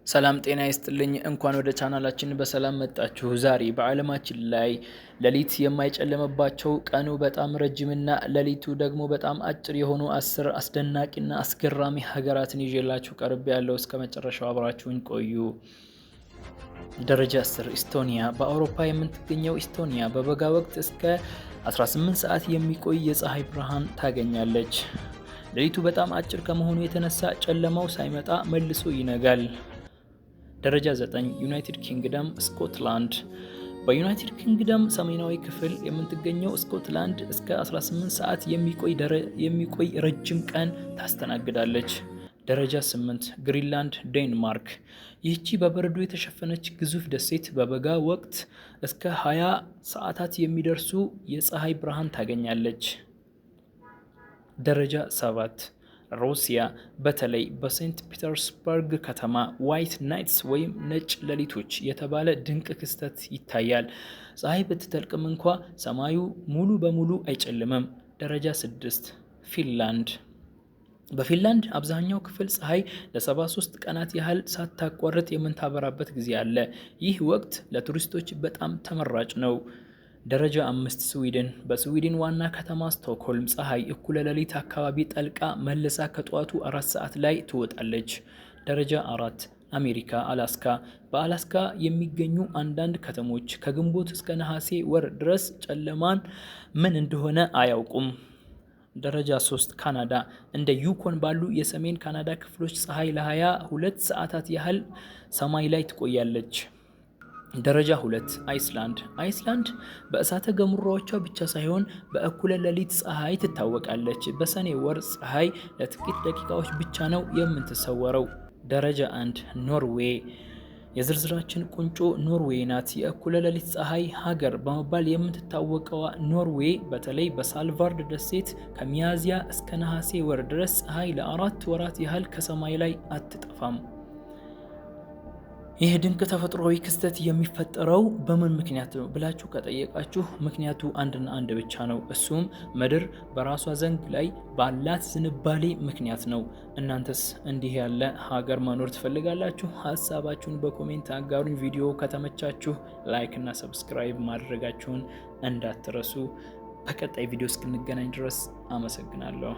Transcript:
ሰላም ጤና ይስጥልኝ። እንኳን ወደ ቻናላችን በሰላም መጣችሁ። ዛሬ በዓለማችን ላይ ሌሊት የማይጨልምባቸው፣ ቀኑ በጣም ረጅምና ሌሊቱ ደግሞ በጣም አጭር የሆኑ 10 አስደናቂና አስገራሚ ሀገራትን ይዤላችሁ ቀርቤያለሁ። እስከ መጨረሻው አብራችሁኝ ቆዩ። ደረጃ 10፣ ኢስቶኒያ። በአውሮፓ የምትገኘው ኢስቶኒያ በበጋ ወቅት እስከ 18 ሰዓት የሚቆይ የፀሐይ ብርሃን ታገኛለች። ሌሊቱ በጣም አጭር ከመሆኑ የተነሳ ጨለማው ሳይመጣ መልሶ ይነጋል። ደረጃ 9፣ ዩናይትድ ኪንግደም፣ ስኮትላንድ። በዩናይትድ ኪንግደም ሰሜናዊ ክፍል የምትገኘው ስኮትላንድ እስከ 18 ሰዓት የሚቆይ ረጅም ቀን ታስተናግዳለች። ደረጃ 8፣ ግሪንላንድ፣ ዴንማርክ። ይህቺ በበረዶ የተሸፈነች ግዙፍ ደሴት በበጋ ወቅት እስከ 20 ሰዓታት የሚደርሱ የፀሐይ ብርሃን ታገኛለች። ደረጃ 7፣ ሩሲያ። በተለይ በሴንት ፒተርስበርግ ከተማ White Nights ወይም ነጭ ሌሊቶች የተባለ ድንቅ ክስተት ይታያል። ፀሐይ ብትጠልቅም እንኳ ሰማዩ ሙሉ በሙሉ አይጨልምም። ደረጃ 6፣ ፊንላንድ። በፊንላንድ አብዛኛው ክፍል ፀሐይ ለ73 ቀናት ያህል ሳታቋርጥ የምታበራበት ጊዜ አለ። ይህ ወቅት ለቱሪስቶች በጣም ተመራጭ ነው። ደረጃ 5፣ ስዊድን። በስዊድን ዋና ከተማ ስቶክሆልም ፀሐይ እኩለ ሌሊት አካባቢ ጠልቃ መልሳ ከጠዋቱ 4 ሰዓት ላይ ትወጣለች። ደረጃ 4፣ አሜሪካ፣ አላስካ። በአላስካ የሚገኙ አንዳንድ ከተሞች ከግንቦት እስከ ነሐሴ ወር ድረስ ጨለማን ምን እንደሆነ አያውቁም። ደረጃ 3፣ ካናዳ። እንደ ዩኮን ባሉ የሰሜን ካናዳ ክፍሎች ፀሐይ ለ22 ሰዓታት ያህል ሰማይ ላይ ትቆያለች። ደረጃ 2፣ አይስላንድ። አይስላንድ በእሳተ ገሞራዎቿ ብቻ ሳይሆን በእኩለ ሌሊት ፀሐይ ትታወቃለች። በሰኔ ወር ፀሐይ ለጥቂት ደቂቃዎች ብቻ ነው የምትሰወረው። ደረጃ 1፣ ኖርዌይ። የዝርዝራችን ቁንጮ ኖርዌይ ናት። የእኩለ ሌሊት ፀሐይ ሀገር በመባል የምትታወቀዋ ኖርዌይ በተለይ በስቫልባርድ ደሴት ከሚያዝያ እስከ ነሐሴ ወር ድረስ ፀሐይ ለ4 ወራት ያህል ከሰማይ ላይ አትጠፋም። ይህ ድንቅ ተፈጥሯዊ ክስተት የሚፈጠረው በምን ምክንያት ነው ብላችሁ ከጠየቃችሁ፣ ምክንያቱ አንድና አንድ ብቻ ነው። እሱም ምድር በራሷ ዘንግ ላይ ባላት ዝንባሌ ምክንያት ነው። እናንተስ እንዲህ ያለ ሀገር መኖር ትፈልጋላችሁ? ሀሳባችሁን በ comment አጋሩኝ። ቪዲዮ ከተመቻችሁ like እና subscribe ማድረጋችሁን እንዳትረሱ። በቀጣይ ቪዲዮ እስክንገናኝ ድረስ አመሰግናለሁ።